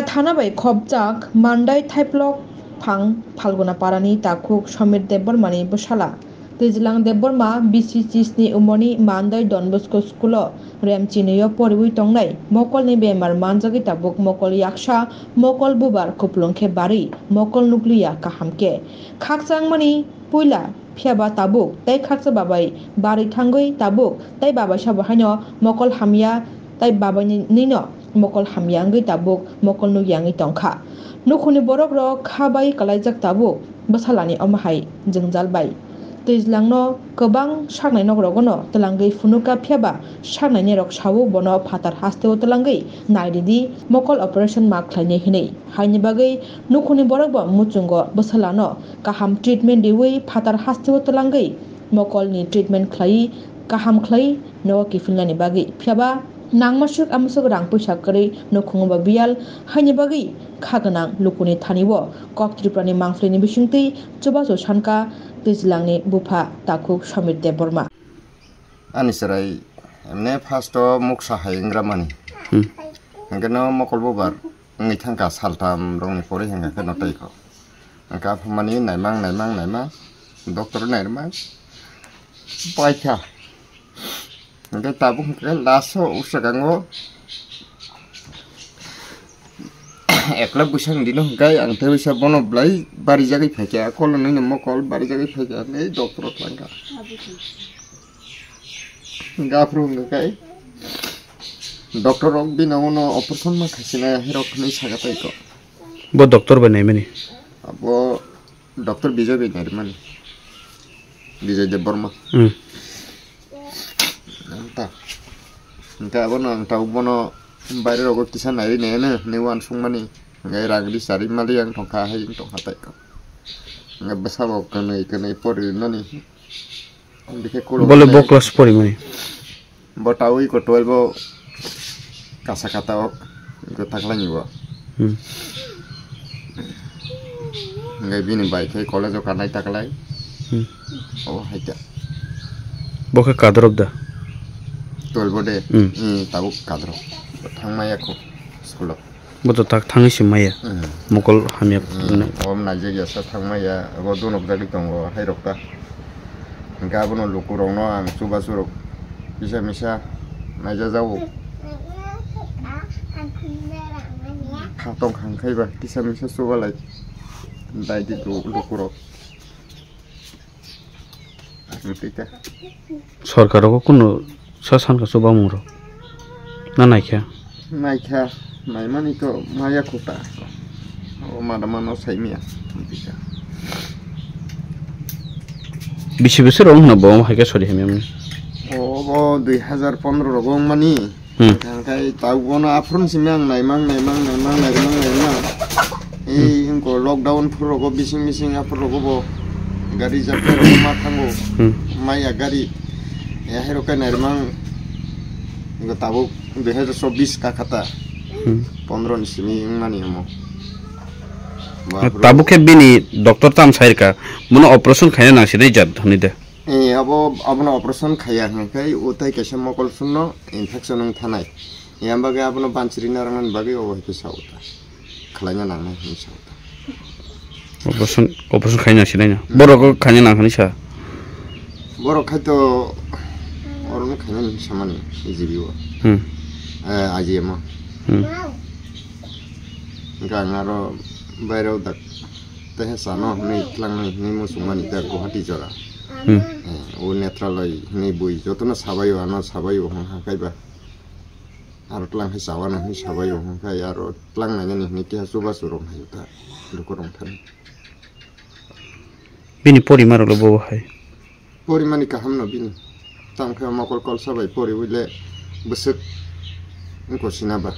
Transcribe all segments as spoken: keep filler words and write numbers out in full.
Thana bai khopjak Mandai Thaiplok phang Phalguna Parani takhuk Somir Debbarmani bwsala Twijlang Debbarma B C chisni umorni Mandai Don Bosco School-o remchinwi-o poriwi tongnai mokolni bemar manjagwi tabuk mokol yaksa, mokol bubar kupulung khe barwi mokol nukliya kaham khe. Khakchangmani puila phiyaba tabuk tei khakcha babai barwi thangwi tabuk tei babai sabo haino mokol hamya tei babainino mokol hamya wngwi tabuk mokol nukya wngwi tongkha. Nukhungni borokrok kha bai kwlaijak tabuk bwsalani omo hai jwngjal bai. Twijlangno kwbang saknai nokrogono twlangwi phunukha phiyaba saknainirok sao bono phatar hasteo twlangwi nairidi mokol operation ma khlainai hwnwi. Haini bagwi nukhungni borok bo muchungo bwsalano kaham treatment riwi phatar hasteo twlangwi mokolni treatment khlaiwi kaham khlai nogo kiphilnani bagwi. Phiyaba nangmasuk amsuk rang puisa kwrwi nukhungo bo biyal haini bagwi kha gwnang lukuni thani-o Kok Tripurani mangphlwini bisingtwi chubachu sanka Twijlangni bupha takhuk Somir Debbarma. Ani chwrai emne first o muksa hai wngramani. Hmm. Hwnkhe no mokol bubar wngwi thangkha saltam rokni pore hwnkha khe no tei kho. Hwnkhe aphumani naimang, naimang, naimang, doctor nairwmang baikha. Hwnkhe tabuk hwnkhe last o ushagango ekla bwsang dino hwnkhe ang tei waisa bono belai barijagwi phaikha, kolo nini mokol barijagwi phaikha, hwnkhe doctor o thangkha. Hwnkhe aphuru hwnkhe kai doctor rok bini uno operation ma khaisina hirok hinwi saka tei kho. Bo doctor bai naimani? Abo doctor Bijoy bai nairwmani. Bijoy Debbarma. Hmm. Ang ta. Hwnkhe abono ang ta bono baire rogo kisa naiwi naiyano hinwi uansukmani. Hwnkhe rang ri chari mali ang tongkha hai wng tongkha tei kho. Hwnkhe bwsabo kwnwi kwnwi pori rinani. Bole bo class porimani? Bo tawi ko twelve o kasa kata o, iko taklai ni bo. Hmm. Ngai bini bai khai college o kanai taklai. Hmm. O hai ta. Bo khe kadrop da? Twelve o de. Hmm. Hmm, tabuk kadrop. Thangmaya kho school o. Bo to tak thangwi se maya. Hmm. Mokol hamya. Hmm. Om naijak ya sa thangmaya, abo dono bwtagwi tongo, hai rok ta. Hwnkhe abono lukurokno ang chubachu rok kisa misa naijajago. Kha tongkha hwnkhe ba kisa misa chubalai daidi lukurok. Sorkar rogo kunu sa sankha chubamung rok na naikha? Naikha, naimani to maya khuta. O madama no saimya. Bisi bisi rong hwna bo haikhe sori hamya mani. O bo dui hazar pondro rogo mani. Hmm. Hwnkhe tabuk bono aphuru simi ang naimang, naimang, naimang, naimang, naimang. Ei, hmm, wngkha lockdown phuru rogo bising bising aphuru rogo bo gari japya rogo ma thango. Hmm. Maya gari. Ya, hai rok khe naimang. Wngkha tabuk dui hazar chobbish ka khata. Hmm. Pondro ni simi wngmani omo. Bo aphuru tabuk khe bini doctor tam sai rwkha. Bono operation khaina nang sinai jat hwnwi de. Eh, abo, abono operation khaiya hwnkhe, o tai kaisa mokol sumno infection wng thanai. Yang bagwi abono banchiri narwknani bagwi obo hai khe sao ta. Khlaina nangnai hwnwi sao ta. Operation, operation khaina sinai na. Hmm. Borok khaina nang hwnwi sa. Borok khai to orono khaina hwnwi samani G B o. Hmm. Eh, I G M o. Hmm. Hwnkhe ang aro baireo dak tei sano hwnwi tlangnai hwnwi muchungmani khe Guwahati jora. Hmm. Eh, o Netraloi hwnwi bui jotono sabaio, ano sabaio hwn ha kaiba. Aro tlang hai chawano hwnwi sabaio hwn khai aro tlang nainani hwnwi keha chubachu rok hai ta lukurok thani. Bini porimarokle bo hai. Porimani kaham no bini. Tamo khe mokol kolsa bai poriwi le bwswk wngkha sina ba.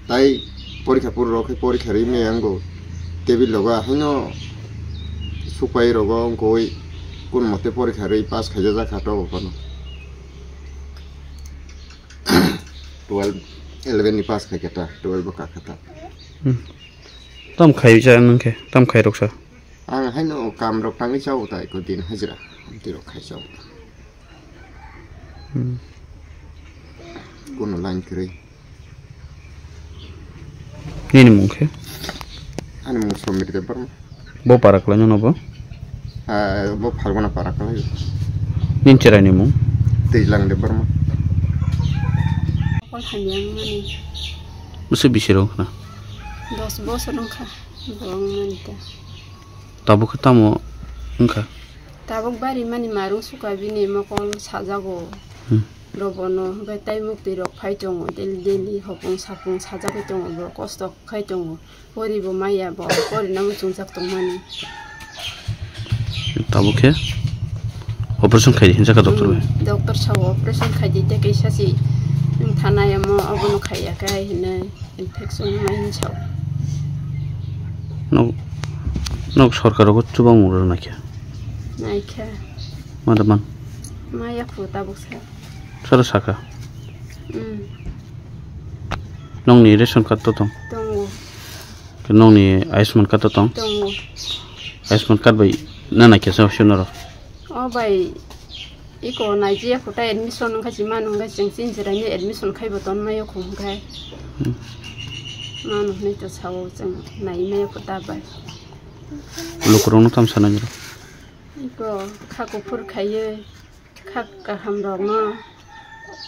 Tai porikha puro rok khe porikha rwi maya wngo. Table rogo haino supai rogo wngkoi kun mote porikha rwi pass khaijajak kha to phano. Twelve, eleven ni pass khai khe ta, twelve bo ka kha ta. Hmm. Tam khai ja nang khe, tam khai rok sa. Ang haino kam rok tangwi chao ta, eko din hajira, amtwi rok khai chao ta. Hmm. Kono line kwrwi. Nini mung khe? Ani mung Somir Debbarma. Bo para kwlai nono bo? Ah, bo Phalguna para kwlai. Nini chwraini mung? Twijlang Debbarma. Mokol hamya wngmani. Bwswk bisi rw wngkha na? Dos bosor wngkha bo wngmani ta. Tabuk khe tamo wngkha? Tabuk bari mani marung suka bini mokol sajago. Hmm. Robono hwnkhe tai muktwi rok phai tongo daily daily hopung sapung sajagwi tongo bo kosto khai tongo. Poribo maya bo, porina muchungjak tongmani. Tabuk khe operation khaidi hinjak kha doctor bai? Hmm, doctor sao operation khaidi tei kaisa si wng thana yamo abono khaiya khe hinwi infection wngmani sao. Nok, nok sorkar o chubamung rw naikha? Naikha. Ma da man? Maya khu tabuk sa. Sara saka? Hmm. Nokni ration card to tong? Tongo. Ke nokni Ayushman card to tong? Tongo. Ayushman card bai nana kesa sio norok? O bai, iko Nigeria kota admission wngkha si manu wngkha chwng chini chwraini admission khaibo tonmai o khum khai. Hmm. Manu hwnwi to sao chwng nai maya kota bai. Lukurokno tam sana niro? Iko kha kuphur khaiwi kha kaham rokno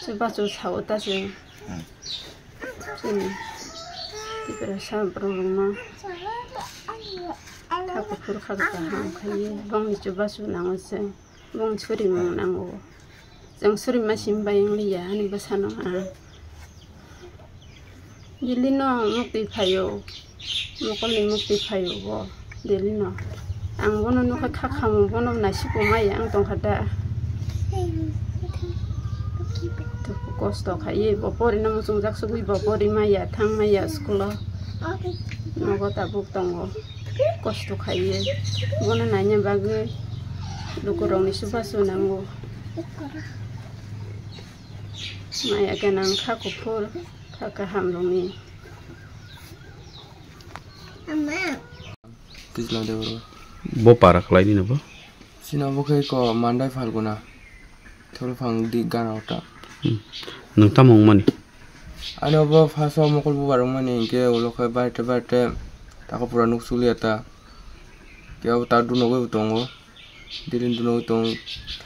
chubachu sao ta chwng. Chini Tiprasa borok rokno kha kuphur kha kaham khaiwi bongni chubachu nango se bong suri mung nango. Chwng suri ma sim bai wng liya ani bwsano ang. Delhi no mukti phaio, mokolni mukti phaio bo Delhi no. Ang bono nukha kha khamu bono naisiko maya ang tongkha da. Duku kosto khaiwi bo porina muchungjak sugwi bo pori maya thang maya school o. Nogo tabuk tongo kosto khaiwi bono naina bagwi lukurokni chubachu nango. Maya ganang kha kuphur kha kaham rokni. Twijlang de oro. Bo para khlai dino bo? Chini obo khe ko Mandai Phalguna. Thorphang di gana ota. Hmm. Nwng tamo wngmani? Ani obo phaso mokol bubar wngmani hinkhe ulo khe baite baite tako pura nuk suliya ta. Kebo ta dunogwi bo tongo. Dili dunogwi tongo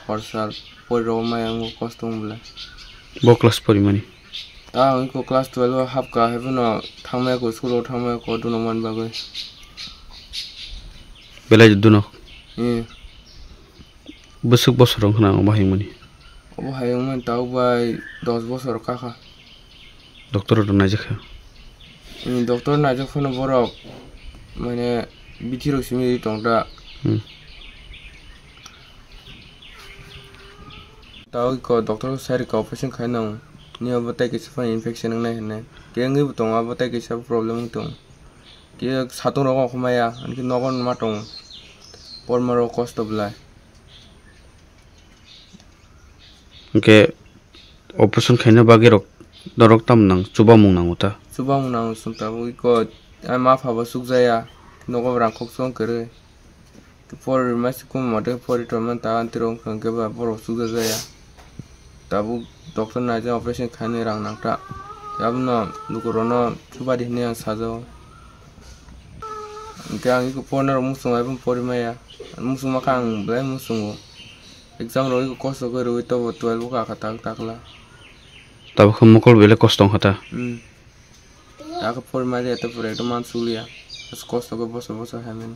hor sal. Pori rok maya wngkha kosto wng bwle. Bo class porimani? Ta wngkha class twelve o hapkha, haiphano thangmaya ko school o thangmaya ko dunok man bagwi. Belai dunok? Eh. Bwswk bosor wngkha na obo hayungmani? Obo hayungmani tabuk bai dos bosor kakha. Doctor rok naijak kha? Hmm, doctor naijak phano borok mane bithi rok simi ri tong ta. Hmm. Tabuk ko doctor sai rikha operation khai nang. Ni obo tai kisa phano infection wngnai hinwi. Khe wngwi bo tongo abo tai kisa problem wng tong. Khe satung rok ongkha maya, ani khe nogo ma tongo. Porma rok kosto belai. Hwnkhe operation khaina bagwi rok norok tamo nang chubamung nango ta? Chubamung nango chwng tabuk iko, ai ma pha bo chukjaya, nogo rang khok chwng kwrwi. Pori rwmani se kwmwi mote pori tongmani ta antiro wngkha hwnkhe ba borok chukjajaya. Tabuk doctor naijak operation khainai rang nangta. Abono lukurokno chubadi hinwi ang sajao. Hwnkhe ang iko porna rok muchungo, abo pori maya. Muchungma khe ang belai muchungo. Exam rok iko kosto khe rwui tobo twelve o kakha tak takla. Tabuk khe mokol belai kosto wngkha ta? Hmm. Takhe pori mali ata pura ekdom mansulia. Kosto khe boso boso haimani.